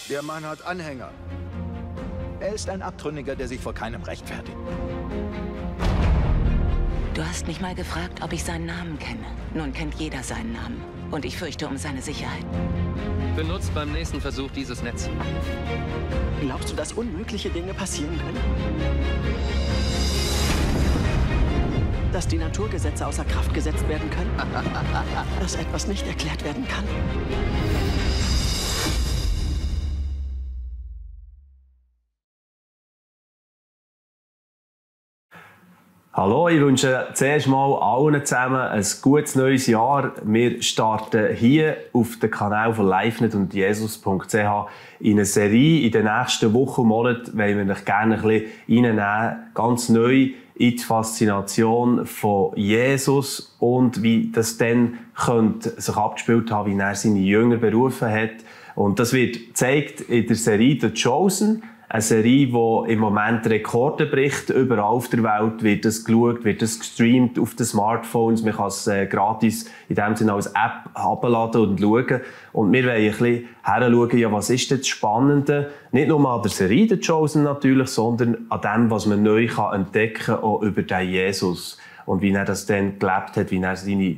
Der Mann hat Anhänger. Er ist ein Abtrünniger, der sich vor keinem rechtfertigt. Du hast mich mal gefragt, ob ich seinen Namen kenne. Nun kennt jeder seinen Namen. Und ich fürchte um seine Sicherheit. Benutzt beim nächsten Versuch dieses Netz. Glaubst du, dass unmögliche Dinge passieren können? Dass die Naturgesetze außer Kraft gesetzt werden können? Dass etwas nicht erklärt werden kann? Hallo, ich wünsche zuerst mal allen zusammen ein gutes neues Jahr. Wir starten hier auf dem Kanal von LiveNet und Jesus.ch in eine Serie. In den nächsten Wochen und Monaten wollen wir euch gerne ein bisschen reinnehmen, ganz neu in die Faszination von Jesus und wie das dann könnte sich abgespielt haben, wie er seine Jünger berufen hat. Und das wird gezeigt in der Serie «The Chosen». Eine Serie, die im Moment Rekorde bricht. Überall auf der Welt wird das geschaut, wird das gestreamt auf den Smartphones. Man kann es gratis in dem Sinne als App herunterladen und schauen. Und wir wollen ein bisschen hinschauen, ja, was ist das Spannende? Nicht nur an der Serie «The Chosen» natürlich, sondern an dem, was man neu entdecken kann, auch über den Jesus. Und wie er das dann gelebt hat, wie er seine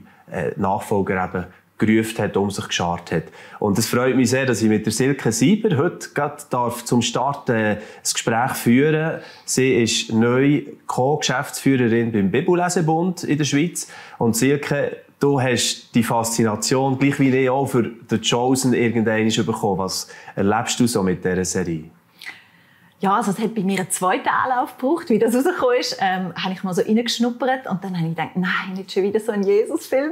Nachfolger eben gerufen hat, um sich geschart hat. Und es freut mich sehr, dass ich mit der Silke Sieber heute gerade zum Start ein Gespräch führen darf. Sie ist neu Co-Geschäftsführerin beim Bibellesebund in der Schweiz. Und Silke, du hast die Faszination, gleich wie ich auch, für «The Chosen» irgendwann bekommen. Was erlebst du so mit dieser Serie? Ja, also es hat bei mir einen zweiten Anlauf gebraucht, wie das rausgekommen ist. Habe ich mal so reingeschnuppert und dann habe ich gedacht, nein, nicht schon wieder so ein Jesus-Film.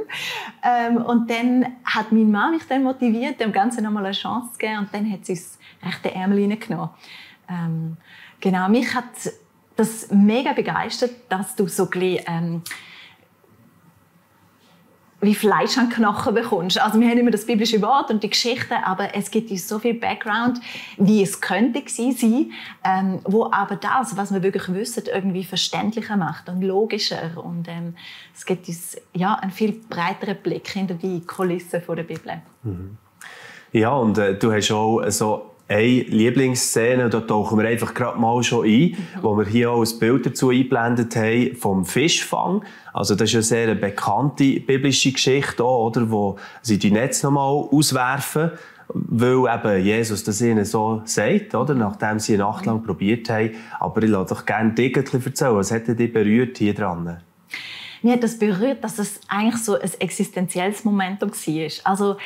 Und dann hat mein Mann mich dann motiviert, dem Ganzen nochmal eine Chance zu geben und dann hat sie uns recht den Ärmel reingenommen. Genau, mich hat das mega begeistert, dass du so ein bisschen, wie Fleisch an Knochen bekommst. Also wir haben immer das biblische Wort und die Geschichte, aber es gibt uns so viel Background, wie es könnte gewesen sein, wo aber das, was wir wirklich wissen, irgendwie verständlicher macht und logischer. Und es gibt uns ja einen viel breiteren Blick hinter die Kulissen der Bibel. Mhm. Ja, und du hast auch so eine Lieblingsszene, da tauchen wir einfach gerade mal schon ein, wo wir hier auch ein Bild dazu eingeblendet haben, vom Fischfang. Also das ist eine sehr bekannte biblische Geschichte, auch, oder, wo sie die Netze nochmal auswerfen, weil eben Jesus das ihnen so sagt, oder, nachdem sie eine Nacht lang probiert haben. Aber ich lasse doch gerne dich ein bisschen erzählen, was hat dich berührt hier dran? Mich hat das berührt, dass es eigentlich so ein existenzielles Momentum war. Also,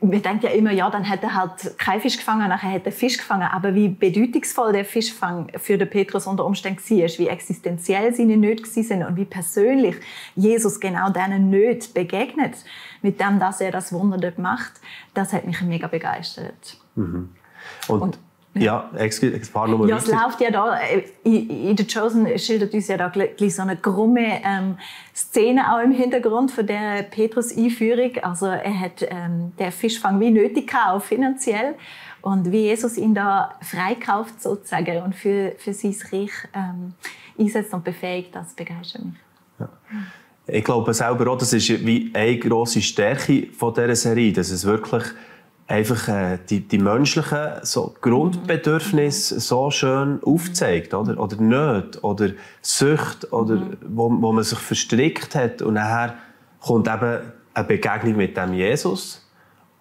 wir denken ja immer, ja, dann hätte er halt keinen Fisch gefangen, nachher hätte er Fisch gefangen. Aber wie bedeutungsvoll der Fischfang für den Petrus unter Umständen war, wie existenziell seine Nöte waren und wie persönlich Jesus genau diesen Nöten begegnet, mit dem, dass er das Wunder dort macht, das hat mich mega begeistert. Mhm. Und ja, es läuft ja da, in «The Chosen» schildert uns ja da gleich so eine krumme Szene auch im Hintergrund von der Petrus-Einführung. Also er hat den Fischfang wie nötig gehabt, auch finanziell. Und wie Jesus ihn da freikauft sozusagen und für sein Reich einsetzt und befähigt, das begeistert mich. Ja. Ich glaube selber auch, das ist wie eine grosse Stärke von dieser Serie, dass es wirklich einfach die menschlichen so Grundbedürfnisse so schön aufzeigt, oder Nöte, oder Sucht, oder wo man sich verstrickt hat. Und nachher kommt eben eine Begegnung mit dem Jesus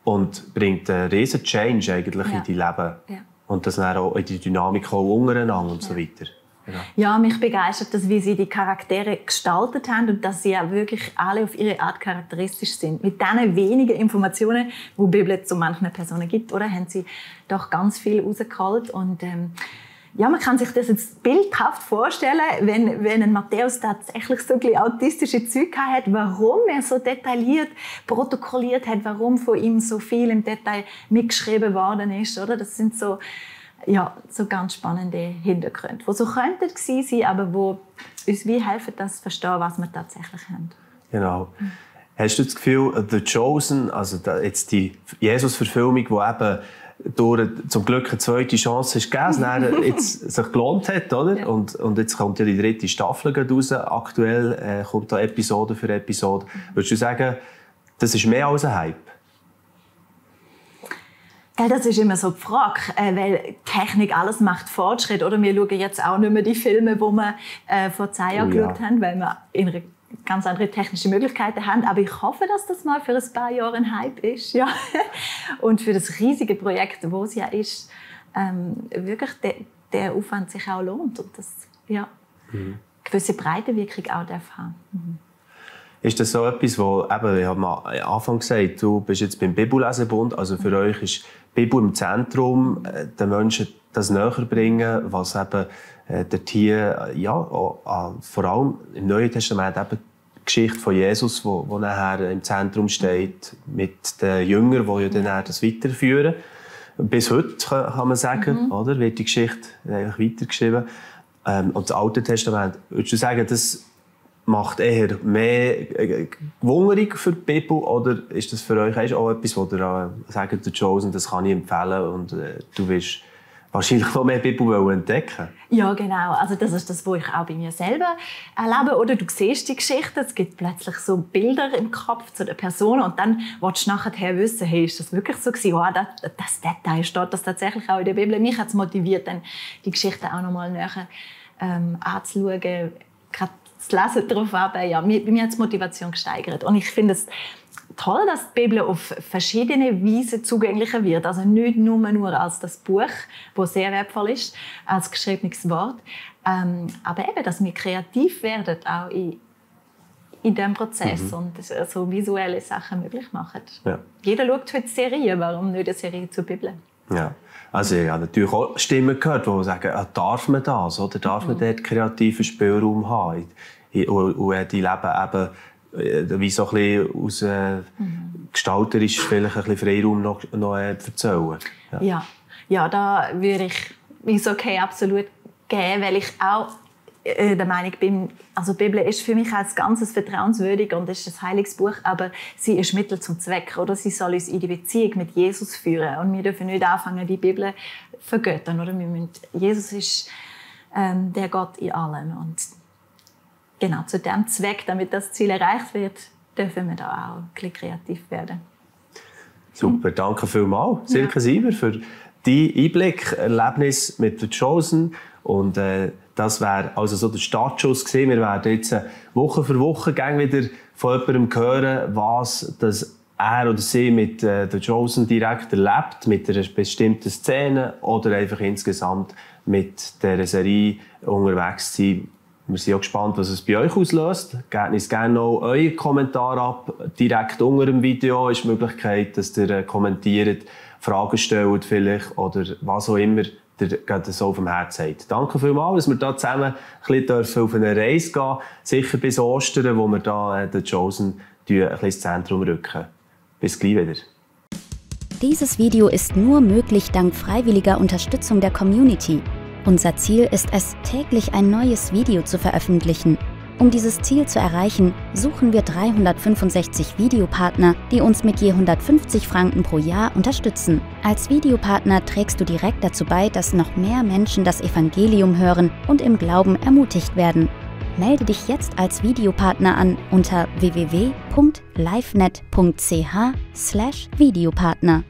und bringt einen riesen Change eigentlich in die Leben. Ja. Und das dann auch in die Dynamik auch untereinander und so weiter. Genau. Ja, mich begeistert das, wie sie die Charaktere gestaltet haben und dass sie ja wirklich alle auf ihre Art charakteristisch sind. Mit diesen wenigen Informationen, die die Bibel zu manchen Personen gibt, oder, haben sie doch ganz viel rausgeholt. Und ja, man kann sich das jetzt bildhaft vorstellen, wenn ein Matthäus tatsächlich so ein bisschen autistische Züge hat, warum er so detailliert protokolliert hat, warum von ihm so viel im Detail mitgeschrieben worden ist. Oder? Das sind so ganz spannende Hintergründe, die so könnten gewesen sein, aber wo uns wie helfen, das zu verstehen, was wir tatsächlich haben. Genau. Hast du das Gefühl, «The Chosen», also jetzt die Jesus-Verfilmung, die eben durch zum Glück eine zweite Chance ist gegeben, jetzt sich gelohnt hat, oder? Ja. Und jetzt kommt ja die dritte Staffel raus. Aktuell kommt da Episode für Episode. Würdest du sagen, das ist mehr als ein Hype? Das ist immer so die Frage, weil Technik, alles macht Fortschritt. Oder wir schauen jetzt auch nicht mehr die Filme, die wir vor 10 Jahren geschaut haben, weil wir ganz andere technische Möglichkeiten haben. Aber ich hoffe, dass das mal für ein paar Jahre ein Hype ist. Ja. Und für das riesige Projekt, wo es ja ist, wirklich der Aufwand sich auch lohnt. Und das gewisse Breitenwirkung auch darf haben. Ist das so etwas, wo, eben, ich habe am Anfang gesagt, du bist jetzt beim Bibellesebund, also für euch ist die Bibel im Zentrum, den Menschen das näher bringen, was eben dort hier, vor allem im Neuen Testament eben die Geschichte von Jesus, wo nachher im Zentrum steht, mit den Jüngern, die ja dann das weiterführen. Bis heute kann man sagen, oder, wird die Geschichte eigentlich weitergeschrieben. Und das Alte Testament, würdest du sagen, das macht eher mehr Gewunderung für die Bibel, oder ist das für euch auch etwas, wo ihr sagt, The Chosen, das kann ich empfehlen und du willst wahrscheinlich noch mehr Bibel entdecken? Ja, genau. Also das ist das, was ich auch bei mir selber erlebe. Oder du siehst die Geschichte, es gibt plötzlich so Bilder im Kopf zu der Person und dann willst du nachher wissen, hey, ist das wirklich so gewesen? Oh, das Detail steht das tatsächlich auch in der Bibel. Mich hat es motiviert, dann die Geschichte auch noch mal näher anzuschauen, gerade das Lesen darauf ab. Ja, bei mir hat es Motivation gesteigert. Und ich finde es toll, dass die Bibel auf verschiedene Weisen zugänglicher wird. Also nicht nur als das Buch, das sehr wertvoll ist, als geschriebenes Wort. Aber eben, dass wir kreativ werden, auch in diesem Prozess und so visuelle Sachen möglich machen. Ja. Jeder schaut heute Serien, warum nicht eine Serie zur Bibel? Ja. Also ich habe natürlich auch Stimmen gehört, die sagen, darf man das? Oder darf man dort kreativen Spielraum haben? Und die leben eben wie so ein bisschen aus gestalterisch vielleicht ein bisschen Freiraum noch erzählen. Ja, da würde ich okay absolut geben, weil ich auch der Meinung bin, also die Bibel ist für mich als Ganzes vertrauenswürdig und ist ein heiliges Buch, aber sie ist Mittel zum Zweck, oder? Sie soll uns in die Beziehung mit Jesus führen und wir dürfen nicht anfangen, die Bibel zu vergöttern, oder? Jesus ist der Gott in allem und genau zu diesem Zweck, damit das Ziel erreicht wird, dürfen wir da auch ein bisschen kreativ werden. Super, danke vielmals, Silke Sieber, für deinen Einblick, Erlebnis mit The Chosen. Und das wäre also so der Startschuss gewesen. Wir werden jetzt Woche für Woche wieder von jemandem hören, was das er oder sie mit The Chosen direkt erlebt, mit einer bestimmten Szene oder einfach insgesamt mit dieser Serie unterwegs sein. Wir sind auch gespannt, was es bei euch auslöst. Gebt uns gerne noch euren Kommentar ab. Direkt unter dem Video ist die Möglichkeit, dass ihr kommentiert, Fragen stellt vielleicht oder was auch immer ihr so auf dem Herzen habt. Danke vielmals, dass wir hier zusammen ein bisschen auf eine Reise gehen dürfen. Sicher bis Ostern, wo wir da The Chosen ein bisschen ins Zentrum rücken. Bis gleich wieder. Dieses Video ist nur möglich dank freiwilliger Unterstützung der Community. Unser Ziel ist es, täglich ein neues Video zu veröffentlichen. Um dieses Ziel zu erreichen, suchen wir 365 Videopartner, die uns mit je 150 Franken pro Jahr unterstützen. Als Videopartner trägst du direkt dazu bei, dass noch mehr Menschen das Evangelium hören und im Glauben ermutigt werden. Melde dich jetzt als Videopartner an unter www.livenet.ch/Videopartner.